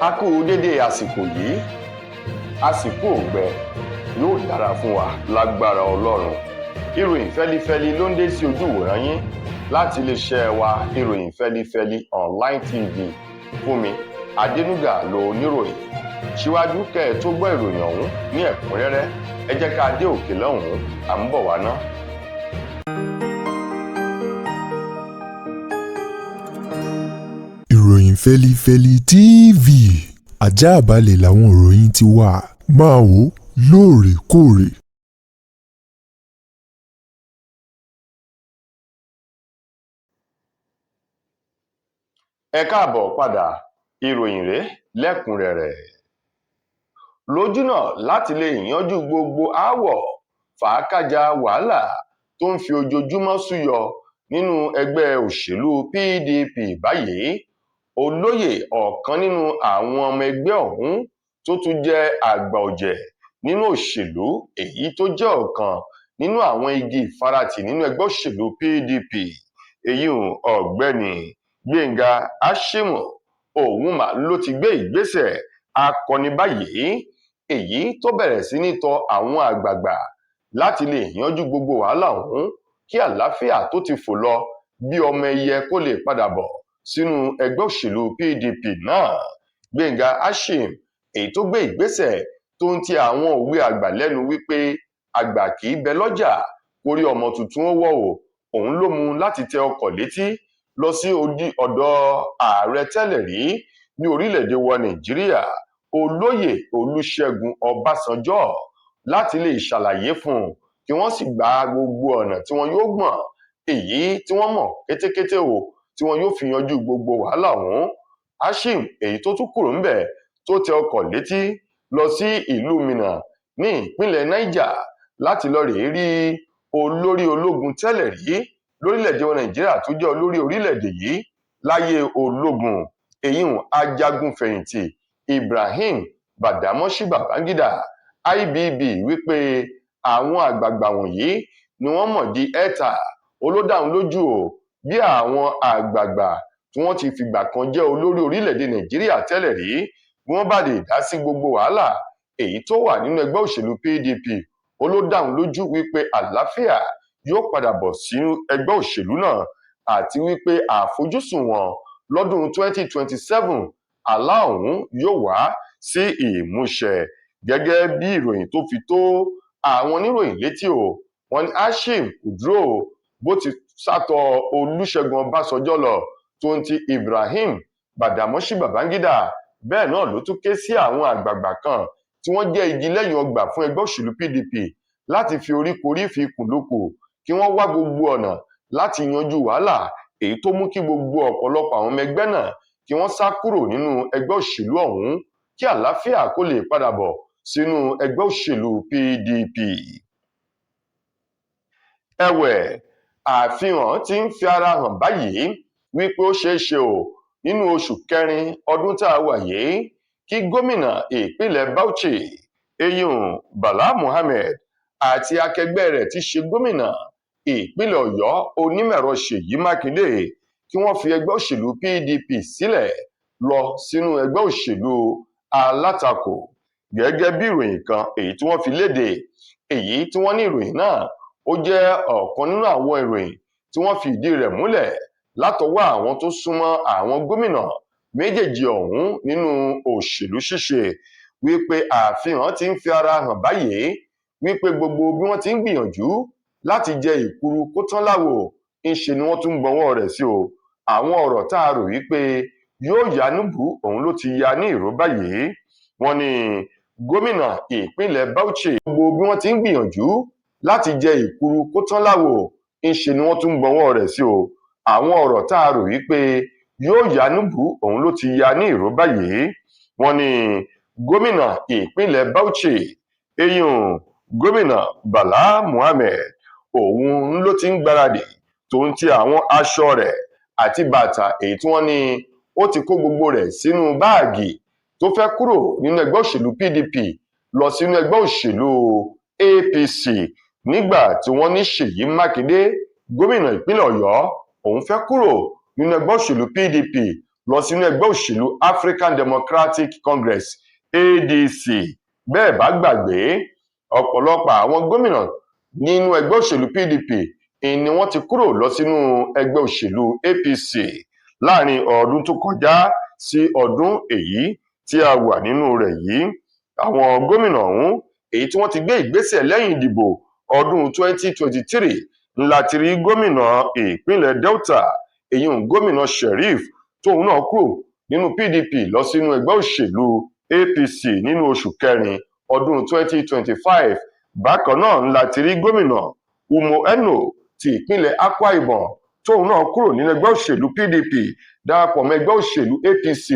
A kú dédé àsìkò yìí, àsìkò òǹgbẹ yóò dára fún wa lágbára Ọlọ́run. Ìròyìn fẹ́lifẹ́li ló ń dé sí ojú ìwòran yín láti iléeṣẹ́ wa, Ìròyìn Fẹ́lifẹ́li Online TV. Fúnmi Adénúgà ló oníròyìn. Síwájú kẹ́ ẹ tó gbọ́ ìròyìn ọ̀hún ní ẹ̀kúnrẹ́rẹ́, ẹ jẹ́ ká dé òkè lọ́hùn-ún, à ń bọ̀ wá ná. Ìròyìn Fẹ́lifẹ́li TV, ajáàbalẹ̀ làwọn ìròyìn ti wà, máa wò ó lóòrèkóòrè. Ẹ káàbọ̀ padà, ìròyìn rèé lẹ́kùnrẹ́rẹ́. Lójúnà láti lè yanjú gbogbo aáwọ̀ fàákájà wàhálà tó ń fi ojoojúmọ́ súyọ nínú ẹgbẹ́ òṣèlú PDP báyìí, olóyè ọ̀kan nínú àwọn ọmọ ẹgbẹ́ ọ̀hún tó tún jẹ́ àgbà ọ̀jẹ̀ nínú òṣèlú, èyí tó jẹ́ ọ̀kan nínú àwọn igi ìfaratì nínú ẹgbẹ́ òṣèlú PDP, èyí ọ̀gbẹ́ni Gbénga Ashimu, òun mà ló ti gbé ìgbésẹ̀ akọni báyìí, èyí tó bẹ̀rẹ̀ sí ní tọ àwọn àgbààgbà láti lè yanjú gbogbo wàhálà ọ̀hún kí àlàáfíà tó ti fò lọ bí ọmọ ẹyẹ kó lè padà bọ̀ sínú ẹgbẹ́ òṣèlú PDP náà. Gbénga Ashim, èyí tó gbé ìgbésẹ̀ tó ń ti àwọn òwe àgbà lẹ́nu wípé àgbà kì í bẹ lọ́jà kórí ọmọ tuntun ó wọ̀ o, òun ló mú láti tẹ ọkọ̀ létí lọ sí ọ̀dọ̀ ààrẹ tẹ́lẹ̀ rí ní orílẹ̀-èdè wa Nàìjíríà, olóyè Olúṣẹ́gun Ọbásanjọ́, láti lè ṣàlàyé fún un kí wọ́n sì gba gbogbo ọ̀nà tí wọ́n yóò gbọ̀n, èyí tí wọ́n mọ̀ kétékété o, tí wọ́n yóò fi yanjú gbogbo wàhálà ọ̀hún. Ashim, èyí tó tún kúrò ńbẹ̀ tó tẹ ọkọ̀ létí lọ sí ìlú Minna ní ìpínlẹ̀ Niger láti lọ rèé rí olórí ológun tẹ́lẹ̀ rí lórílẹ̀-èdè wa Nàìjíríà tó jẹ́ olórí orílẹ̀-èdè yìí láyé ológun, èyí ajagun-fẹ̀yìntì Ibrahim Badamọ́sí Babangida IBB, wípé àwọn àgbààgbà wọ̀nyí ni wọ́n mọ̀ di ẹ̀ta olódàún lójú o, bí àwọn àgbààgbà tí wọ́n ti fìgbà kan jẹ́ olórí orílẹ̀-èdè Nàìjíríà tẹ́lẹ̀ rí, bí wọ́n bá lè dá sí gbogbo wàhálà èyí tó wà nínú ẹgbẹ́ òṣèlú PDP, olódàún lójú wípé àlàáfíà yóò padà bọ̀ sínú ẹgbẹ́ òṣèlú náà, àti wípé àfojúsùn wọn lọ́dún 2027 àlá ọ̀hún yóò wá sí ìmúṣẹ. Gẹ́gẹ́ bí ìròyìn tó fi tó àwọn oníròyìn létí o, wọ́n ní Ashim kò dúró bó ti sátọ̀ Olúṣẹ́gun Ọbásanjọ́ lọ tó ń ti Ibrahim Badamọ́sí Babangida, bẹ́ẹ̀ náà ló tún ké sí àwọn àgbààgbà kan tí wọ́n jẹ́ igi lẹ́yìn ọgbà fún ẹgbẹ́ òṣèlú PDP láti fi oríkorí fi kùlùkù kí wọ́n wá gbogbo ọ̀nà láti yanjú wàhálà èyí tó mú kí gbogbo ọ̀pọ̀lọpọ̀ àwọn ọmọ ẹgbẹ́ náà kí wọ́n sá kúrò nínú ẹgbẹ́ òṣèlú ọ̀hún kí àlàáfíà kó lè padà bọ̀ sínú ẹgbẹ́ òṣèlú PDP. Ẹ̀wẹ̀, àfihàn ti ń fi ara hàn báyìí wípé ó ṣeé ṣe o, nínú oṣù kẹrin ọdún tá a wà yìí, kí gómìnà ìpínlẹ̀ Bauchi eyín Bala Muhammed àti akẹgbẹ́ rẹ̀ tí ṣe gómìnà ìpínlẹ̀ Ọ̀yọ́ onímọ̀ẹ̀rọ Ṣèyí Mákindé kí wọ́n fi ẹgbẹ́ òṣèlú PDP sílẹ̀ lọ sínú ẹgbẹ́ òṣèlú alátakò. Gẹ́gẹ́ bí ìròyìn kan èyí tí wọ́n fi léde, èyí tí wọ́n ní ìròyìn náà ó jẹ́ ọ̀kan nínú àwọn ìròyìn tí wọ́n fi ìdí rẹ̀ múlẹ̀ látọwọ́ àwọn tó súnmọ́ àwọn gómìnà méjèèjì ọ̀hún nínú òṣèlú ṣíṣe, wípé àfihàn ti ń fi ara hàn báyìí wípé gbogbo bí wọ́n ti ń gbìyànjú láti jẹ ìkuru kó tán láwo, ńṣe ni wọ́n tún gbọ́wọ́ rẹ̀ sí o. Àwọn ọ̀rọ̀ tá a rò wípé yóò yá níbù òun ló ti ya ní ìró báyìí. Wọ́n ní gómìnà ìpínlẹ̀ Bauchi, gbogbo bí wọ́n ti ń gbìyànjú láti jẹ ìkuru kó tán láwo, ńṣe ni wọ́n tún gbọ́wọ́ rẹ̀ sí o. Àwọn ọ̀rọ̀ tá a rò wípé yóò yá níbù òun ló ti ya ní ìró báyìí. Wọ́n ní gómìnà ìpínlẹ̀ Bauchi eyín gómìnà Bala Muhammed òun ló ti ń gbáradì tó ń ti àwọn aṣọ rẹ̀ àti bàtà èyí tí wọ́n ní ó ti kó gbogbo rẹ̀ sínú báàgì tó fẹ́ kúrò nínú ẹgbẹ́ òṣèlú PDP lọ sínú ẹgbẹ́ òṣèlú APC, nígbà tí wọ́n ní Ṣèyí Mákindé gómìnà ìpínlẹ̀ Ọ̀yọ́ òun fẹ́ kúrò nínú ẹgbẹ́ òṣèlú PDP lọ sínú ẹgbẹ́ òṣèlú African Democratic Congress, ADC. Bẹ́ẹ̀ bá gbàgbé, ọ̀pọ̀lọpọ̀ àwọn gómìnà nínú ẹgbẹ́ òṣèlú PDP ni wọ́n ti kúrò lọ sínú ẹgbẹ́ òṣèlú APC láàrin ọdún tó kọjá sí ọdún èyí tí a wà nínú rẹ̀ yìí. Àwọn gómìnà ọ̀hún èyí tí wọ́n ti gbé ìgbésẹ̀ lẹ́yìn ìdìbò ọdún 2023 ńlá ti rí gómìnà ìpínlẹ̀ Delta, èyí ń gómìnà Sheriff, tóun náà kúrò nínú PDP lọ sínú ẹgbẹ́ òṣèlú APC nínú oṣù kẹrin ọdún 2025. Bákan náà ńlá ti rí gómìnà Umo Eno ti ìpínlẹ̀ Akwa Ibom, tóun náà kúrò nínú ẹgbẹ́ òṣèlú PDP darapọ̀ mọ́ ẹgbẹ́ òṣèlú APC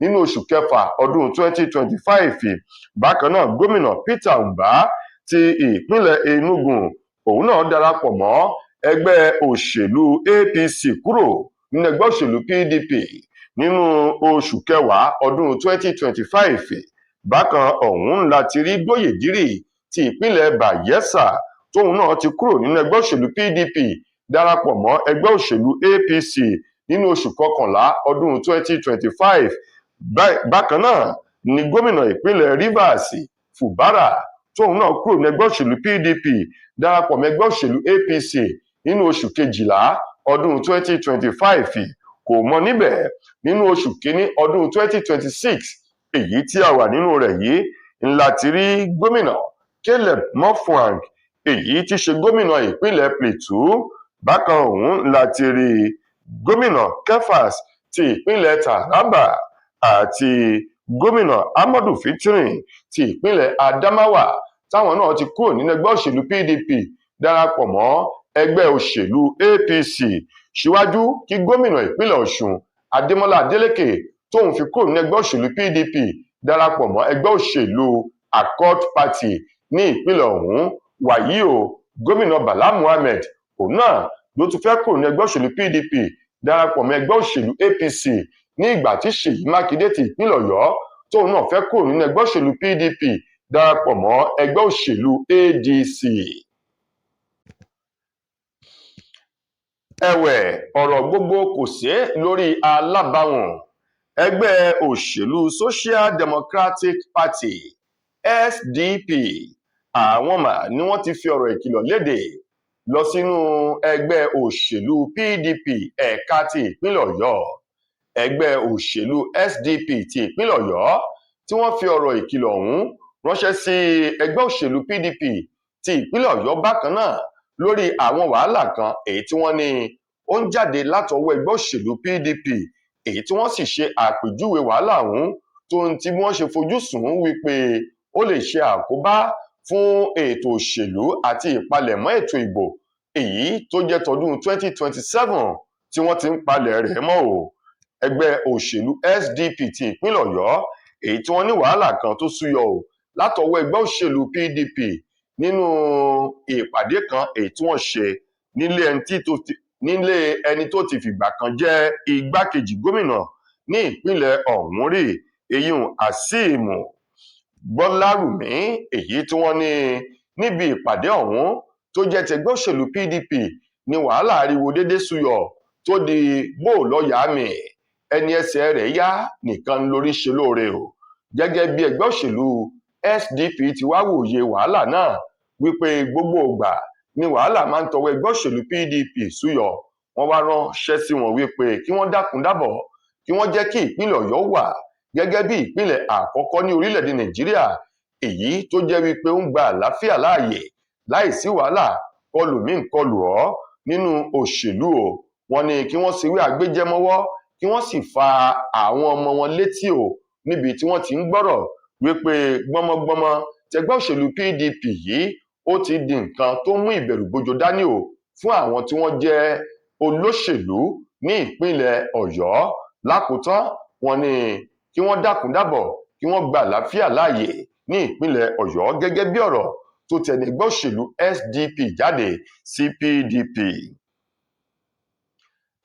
nínú oṣù kẹfà ọdún 2025. Bákan náà, gómìnà Peter Mbah ti ìpínlẹ̀ Enugu, òun náà darapọ̀ mọ́ ẹgbẹ́ òṣèlú APC kúrò nínú ẹgbẹ́ òṣèlú PDP nínú oṣù kẹwàá ọdún 2025. Bákan ọ̀hún la ti rí Dóyè Dírì ti ìpínlẹ̀ Bayelsa, tóun náà ti kúrò nínú ẹgbẹ́ òṣèlú PDP darapọ̀ mọ́ ẹgbẹ́ òṣèlú APC nínú oṣù kọkànlá ọdún 2025. Bákan náà ni gómìnà ìpínlẹ̀ Rivers, Fubara, tóun náà kúrò nínú ẹgbẹ́ òṣèlú PDP darapọ̀ mọ́ ẹgbẹ́ òṣèlú APC nínú oṣù kejìlá ọdún 2025. Kò mọ níbẹ̀, nínú oṣù kínní ọdún 2026 èyí tí a wà nínú rẹ̀ yìí ńlá ti rí gómìnà Caleb Mutfwang, èyí tí ṣe gómìnà ìpínlẹ̀ Plateau. Bákan ọ̀hún la ti rí gómìnà Kefas ti ìpínlẹ̀ Taraba àti gómìnà Ahmadu Fintiri ti ìpínlẹ̀ Adamawa, táwọn náà ti kúrò nínú ẹgbẹ́ òṣèlú PDP darapọ̀ mọ́ ẹgbẹ́ òṣèlú APC, síwájú kí gómìnà ìpínlẹ̀ Ọ̀ṣun, Adémọlá Adélékè, tóun fi kúrò nínú ẹgbẹ́ òṣèlú PDP darapọ̀ mọ́ ẹgbẹ́ òṣèlú Accord Party ní ìpínlẹ̀ ọ̀hún. Wàyí o, gómìnà Bala Muhammed, òun náà ló tún fẹ́ kúrò ní ẹgbẹ́ òṣèlú PDP darapọ̀ mọ́ ẹgbẹ́ òṣèlú APC, ní ìgbà tí Ṣèyí Mákindé ti ìpínlẹ̀ Ọ̀yọ́, tóun náà fẹ́ kúrò nínú ẹgbẹ́ òṣèlú PDP darapọ̀ mọ́ ẹgbẹ́ òṣèlú ADC. Ẹ̀wẹ̀, ọ̀rọ̀ gbogbo kò sé lórí alábàáhùn. Ẹgbẹ́ òṣèlú Social Democratic Party, SDP, àwọn mà ni wọ́n ti fi ọ̀rọ̀ ìkìlọ̀ léde lọ sínú ẹgbẹ́ òṣèlú PDP ẹ̀ka ti ìpínlẹ̀ Ọ̀yọ́. Ẹgbẹ́ òṣèlú SDP ti ìpínlẹ̀ Ọ̀yọ́ tí wọ́n fi ọ̀rọ̀ ìkìlọ̀ ọ̀hún ránṣẹ́ sí ẹgbẹ́ òṣèlú PDP ti ìpínlẹ̀ Ọ̀yọ́ bákan náà lórí àwọn wàhálà kan èyí tí wọ́n ní ó ń jáde látọwọ́ ẹgbẹ́ òṣèlú PDP, èyí tí wọ́n sì ṣe àpèjúwe wàhálà ọ̀hún tó ń tí wọ́n ṣe fojú sùn wípé ó lè ṣe àkóbá fún ètò òṣèlú àti ìpalẹ̀mọ́ ètò ìbò èyí tó jẹ́ tọdún 2027 tí wọ́n ti ń palẹ̀ rẹ̀ mọ́ o. Ẹgbẹ́ òṣèlú SDP ti ìpínlẹ̀ Ọ̀yọ́ èyí tí wọ́n ní wàhálà kan tó súyọ o látọwọ́ ẹgbẹ́ òṣèlú PDP nínú ìpàdé kan èyí tí wọ́n ṣe nílé ẹni tó ti fìgbà kan jẹ́ igbákejì gómìnà ní ìpínlẹ̀ ọ̀hún rí, eyín Azeem Gbọ́lárùmí, èyí tí wọ́n ní níbi ìpàdé ọ̀hún tó jẹ́ tẹgbẹ́ òṣèlú PDP ní wàhálà ariwo déédéé súyọ tó di bó lọ́ọ̀yà mi, ẹni ẹsẹ̀ rẹ̀ yá nìkan lórí ṣe lóore o. Gẹ́gẹ́ bí ẹgbẹ́ òṣèlú SDP ti wá wòye wàhálà náà wípé gbogbo ìgbà ni wàhálà máa ń tọwọ́ ẹgbẹ́ òṣèlú PDP súyọ, wọ́n wá ránṣẹ́ sí wọn wípé kí wọ́n dákun dábọ̀, kí wọ́n jẹ́ kí ìpínlẹ̀ Ọ̀yọ́ wà gẹ́gẹ́ bí ìpínlẹ̀ àkọ́kọ́ ní orílẹ̀-èdè Nàìjíríà èyí tó jẹ́ wípé ó ń gba àlàáfíà láàyè láìsí wàhálà kọlù mí ń kọlù ọ́ nínú òṣèlú o. Wọ́n ní kí wọ́n ṣèwé àgbéjẹmọ́wọ́, kí wọ́n sì fa àwọn ọmọ wọn létí o níbi tí wọ́n ti ń gbọ́rọ̀ wípé gbọ́mọgbọ́mọ tẹgbẹ́ òṣèlú PDP yìí ó ti di nǹkan tó mú ìbẹ̀rùbojo dání o fún àwọn tí wọ́n jẹ́ olóṣèlú ní ìpínlẹ̀ Ọ̀yọ́. Lákòótán, wọ́n ní kí wọ́n dákun dábọ̀, kí wọ́n gba àlàáfíà láàyè ní ìpínlẹ̀ Ọ̀yọ́, gẹ́gẹ́ bí ọ̀rọ̀ tó tẹnu ẹgbẹ́ òṣèlú SDP jáde sí PDP.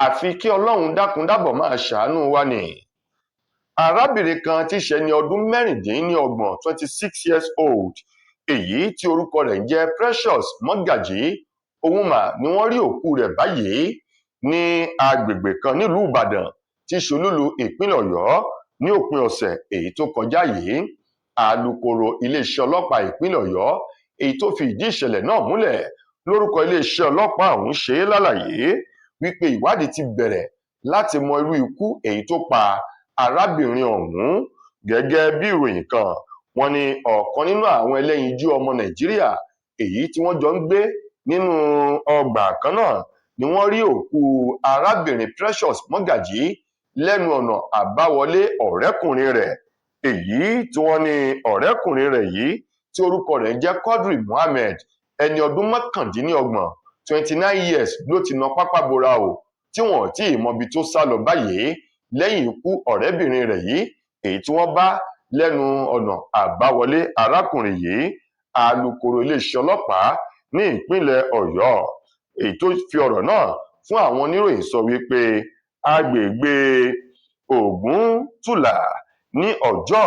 Àfi kí Ọlọ́run dákun dábọ̀ máa ṣàánú wa ni. Arábìnrin kan tí í ṣe ẹni ọdún 26, 26 years old, èyí tí orúkọ rẹ̀ ń jẹ́ Precious Mọ́gàjí, òun mà ni wọ́n rí òkú rẹ̀ báyìí ní agbègbè kan nílùú Ìbàdàn tí tí í ṣolúlu ìpínlẹ̀ Ọ̀yọ́ ní òpin ọ̀sẹ̀ èyí tó kọjá yìí. Alūkkóró iléeṣẹ́ ọlọ́pàá ìpínlẹ̀ Ọ̀yọ́ èyí tó fi ìdí ìṣẹ̀lẹ̀ náà múlẹ̀ lórúkọ iléeṣẹ́ ọlọ́pàá ọ̀hún ṣe é lálàyé wípé ìwádìí ti bẹ̀rẹ̀ láti mọ irú ikú èyí tó pa arábìnrin ọ̀hún. Gẹ́gẹ́ bí ìròyìn kan, wọ́n ní ọ̀kan nínú àwọn ẹlẹ́yinjú ọmọ Nàìjíríà èyí tí wọ́n jọ ń gbé nínú ọgbà kan náà ni wọ́n rí òkú arábìnrin Precious Mọ́gàjí lẹ́nu ọ̀nà àbáwọlé ọ̀rẹ́kùnrin rẹ̀, èyí tí wọ́n ní ọ̀rẹ́kùnrin rẹ̀ yìí tí orúkọ rẹ̀ ń jẹ́ Quadri Muhammed, ẹni ọdún 29, 29 years, ló ti na pápá bora o, tí wọn ò tí ì mọbi tó sá lọ báyìí lẹ́yìn ikú ọ̀rẹ́bìnrin rẹ̀ yìí èyí tí wọ́n bá lẹ́nu ọ̀nà àbáwọlé arákùnrin yìí. Alūkkóró iléeṣẹ́ ọlọ́pàá ní ìpínlẹ̀ Ọ̀yọ́ èyí tó fi ọ̀rọ̀ náà fún àwọn oníròyìn sọ wípé agbègbè Ògúntùlà ní Ọjọ́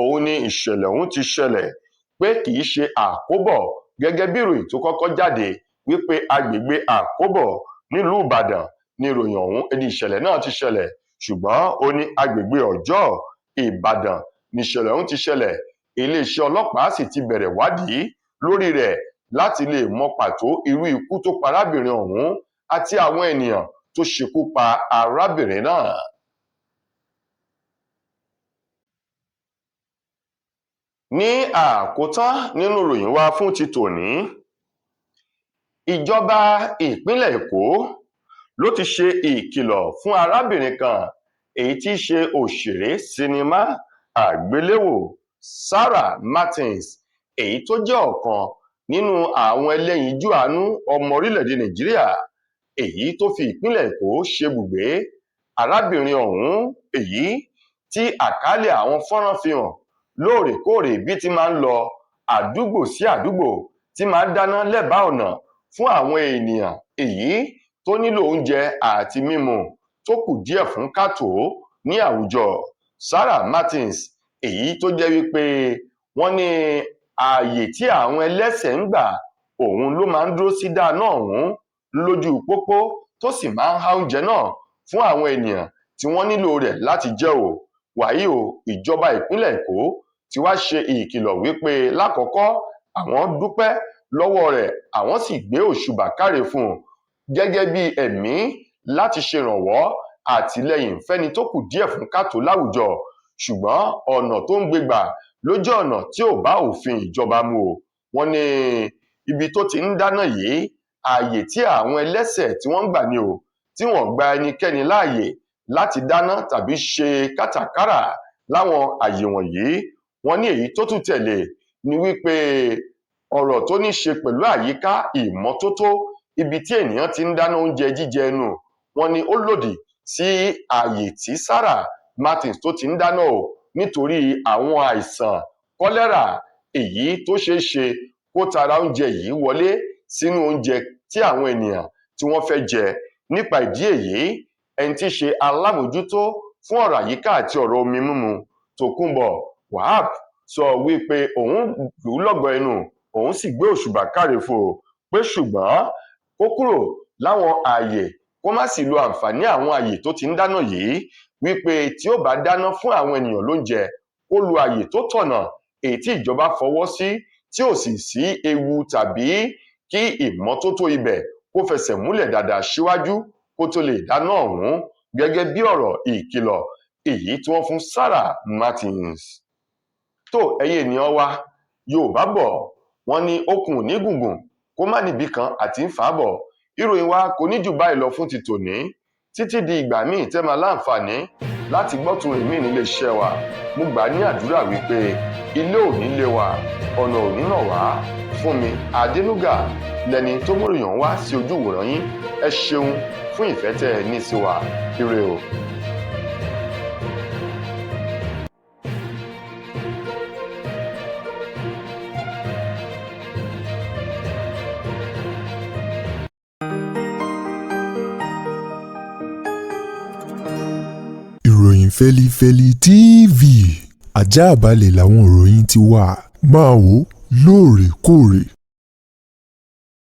òun ni ìṣẹ̀lẹ̀ ọ̀hún ti ṣẹlẹ̀, pé kì í ṣe Àkóbọ̀ gẹ́gẹ́ bí ìròyìn tó kọ́kọ́ jáde wípé agbègbè Àkóbọ̀ nílùú Ìbàdàn ni ìròyìn ọ̀hún ní ìṣẹ̀lẹ̀ náà ti ṣẹlẹ̀, ṣùgbọ́n ó ní agbègbè Ọjọ́ Ìbàdàn ní ìṣẹ̀lẹ̀ ọ̀hún ti ṣẹlẹ̀. Iléeṣẹ́ ọlọ́pàá sì ti bẹ̀rẹ̀ wádìí lórí rẹ̀ láti lè mọ pàtó irú ikú tó pa arábìnrin ọ̀hún àti àwọn ènìyàn tó ṣekú pa arábìnrin náà. Ní àkótán nínú ìròyìn wa fún ti tòní, ìjọba ìpínlẹ̀ Èkó ló ti ṣe ìkìlọ̀ fún arábìnrin kan èyí tí í ṣe òṣèré sinimá àgbéléwò Sarah Martins, èyí tó jẹ́ ọ̀kan nínú àwọn ẹlẹ́yinjú àánú ọmọ orílẹ̀-èdè Nàìjíríà èyí tó fi ìpínlẹ̀ Èkó ṣebùgbé. Arábìnrin ọ̀hún èyí tí àkálẹ̀ àwọn fọ́nrán fi hàn lóòrèkóòrè bí ti máa ń lọ àdúgbò sí àdúgbò tí máa ń dáná lẹ́bàá ọ̀nà fún àwọn ènìyàn èyí tó nílò oúnjẹ àti mímu tó kù díẹ̀ fún kàtó ní àwùjọ. Sarah Martins èyí tó jẹ́ wípé wọ́n ní ààyè tí àwọn ẹlẹ́sẹ̀ ń gbà òun ló máa ń dúró sí dáná ọ̀hún lójú pópó, tó sì máa ń há oúnjẹ náà fún àwọn ènìyàn tí wọ́n nílò rẹ̀ láti jẹ o. Wàyí o, ìjọba ìpínlẹ̀ Èkó ti wá ṣe ìkìlọ̀ wípé lákọ̀ọ́kọ́ àwọn dúpẹ́ lọ́wọ́ rẹ̀, àwọn sì gbé òṣùbà káre fún un gẹ́gẹ́ bí ẹ̀mí láti ṣèrànwọ́ àtìlẹ́yìn fẹ́ni tó kù díẹ̀ fún kàtó láwùjọ, ṣùgbọ́n ọ̀nà tó ń gbégbà lójú ọ̀nà tí ò bá òfin ìjọba mu o. Wọ́n ní ibi tó ti ń dáná yìí, ààyè tí àwọn ẹlẹ́sẹ̀ tí wọ́n ń gbà ni o, tí wọ́n gba ẹnikẹ́ni láàyè láti dáná tàbí ṣe kátàkárà láwọn àyè wọ̀nyí. Wọ́n ní èyí tó tún tẹ̀lé ni wípé ọ̀rọ̀ tó ní ṣe pẹ̀lú àyíká ìmọ́tótó ibi tí ènìyàn ti ń dáná oúnjẹ jíjẹ ẹnu, wọ́n ní ó lòdì sí ààyè tí Sarah Martins tó ti ń dáná o, nítorí àwọn àìsàn kọ́lẹ́rà èyí tó ṣeé ṣe kó tara oúnjẹ yìí wọlé sínú oúnjẹ tí àwọn ènìyàn tí wọ́n fẹ́ jẹ. Nípa ìdí èyí, ẹni tí í ṣe alámòjútó fún ọ̀rọ̀ àyíká àti ọ̀rọ̀ omi mímu, Tòkunbọ̀ Wahab, sọ wípé òun lù ú lọ́gọ ẹnu, òun sì gbé òṣùbà káre fún un pé ṣùgbọ́n kó kúrò láwọn ààyè, kó má sì lo àǹfààní àwọn ààyè tó ti ń dáná yìí, wípé tí ó bá dáná fún àwọn ènìyàn lóúnjẹ, kó lo ààyè tó tọ̀nà èyí tí ìjọba fọwọ́ sí, tí ò sì sí ewu tàbí kí ìmọ́tótó ibẹ̀ kó fẹsẹ̀ múlẹ̀ dáadáa síwájú kó tó lè dáná ọ̀hún, gẹ́gẹ́ bí ọ̀rọ̀ ìkìlọ̀ èyí tí wọ́n fún Sarah Martins. Tó ẹ̀yin ènìyàn wa, Yorùbá bọ̀ wọ́n ní okùn ní gùngùn kó má níbì kan àti ń fà á bọ̀. Ìròyìn wa kò ní jù báyìí lọ fún ti tòní, títí di ìgbà míì tẹ́ máa láǹfààní láti gbọ́tun èmi nílé iṣẹ́ wa. Mo gbà ní àdúrà wípé ilé ò ní lé wa, ọ̀nà ò ní nà wá. Fún mi Adénúgà lẹni tó múròyìn wá sí ojú ìwòran yín. Ẹ ṣeun fún ìfẹ́ tẹ́ ẹ ní sí wa. Ire o. Ìròyìn Fẹ́lifẹ́li TV ajáàbalẹ̀ làwọn ìròyìn ti wà, máa wò lóòrèkóòrè.